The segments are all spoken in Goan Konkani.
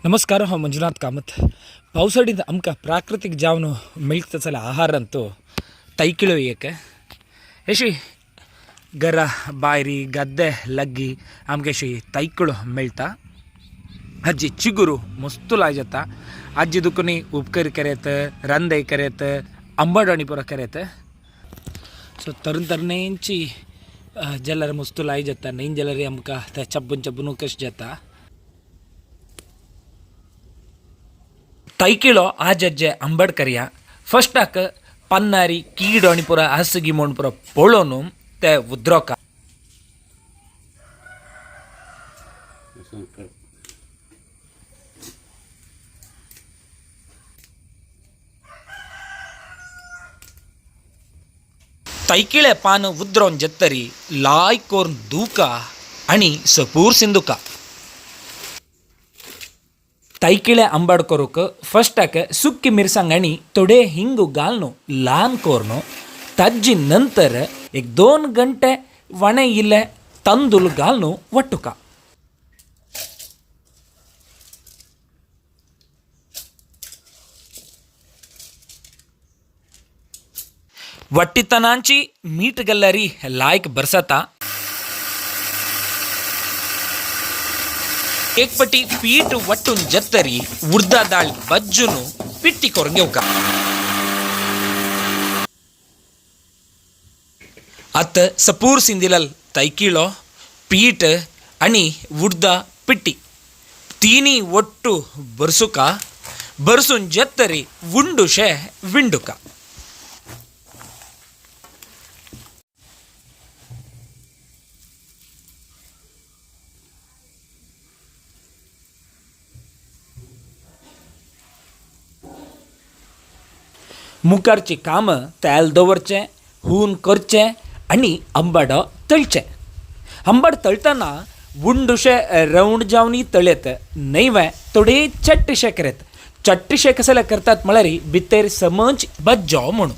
नमस्कार, हांव मंजुनाथ कामत. पावसाडींत आमकां प्राकृतीक जावन मेळटा जाल्यार आहार अंतू तैकिळो एक अशी घरा बायरी गद्दे लग्गी आमकां अशी तैकिळो मेळटा. आजी चिगुरू मस्त लाय जाता. आजी दुखनी उपकर करेत, रंदे करेत, आंबाडणी पुरो करेत. सो तरुण तरणेंची जाल्यार मस्त लाय जाता. न्हय जाल्यार आमकां ते चब्बून चब्बून कशें जाता. तैकिळो आज अज्जे आंबड करया. फस्टाक पन्नारी कीड आनी पुरो आसगी म्हूण पुरो पळोवन ते उद्रोका. तैकिळे पान उद्रोवन जेतरी लाय कोरून दुका आनी सपूर सिंदुका. तैकिळे आंबाड करूंक फस्टाक सुकी मिरसांग आनी थोडे हिंग घालून ल्हान करून ताजी नंतर एक 2 घंटे वणे इल्ले तांदूळ घालून वट्टुका. वट्टितनांची मीठ गल्लरी लायक बरसता. एक पटी पीठ वट्टून जत्तरी उर्दा दाळ बज्जुनु पिट्टी करून घेवका. आतां सपूर सिंदिलल तैकिळो पीठ आनी उर्दा पिट्टी तिनी ಒಟ್ಟು ಬರ್ಸುಕ. ಬರ್ಸುನ್ ಜತ್ತರಿ ಉಂಡುಶೆ ವಿಂಡುಕ. मुखारची कामां तेल दवरचें, हून करचें आनी आंबाडो तळचें. आंबाड तळटना उंडुशे रावंड जावनी तळयत न्हय, थोडे चट्टशे करत. चट्टशे कसले करतात म्हळ्यार भितर समज बज्जो म्हणून.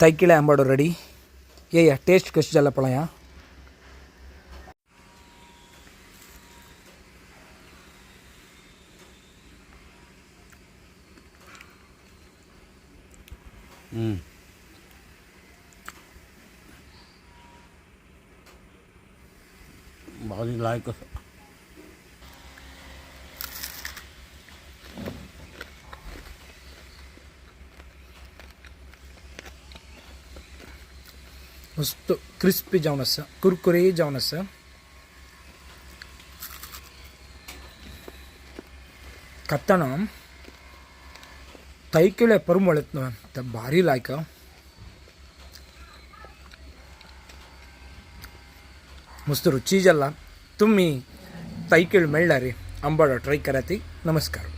तैकिळे आंबाडो रेडी. ये टेस्ट कशी जाला पळया. भाजी लायक. मस्त क्रिस्पी जावन आसा, कुरकुरे जावन आसा. खाताना तैकिळे परमळ येत न्हय ते भारी लायक. मस्त रुची जाला. तुम्ही तैकिळ मेळ्ळ्यार आंबाडो ट्राय करात. नमस्कार.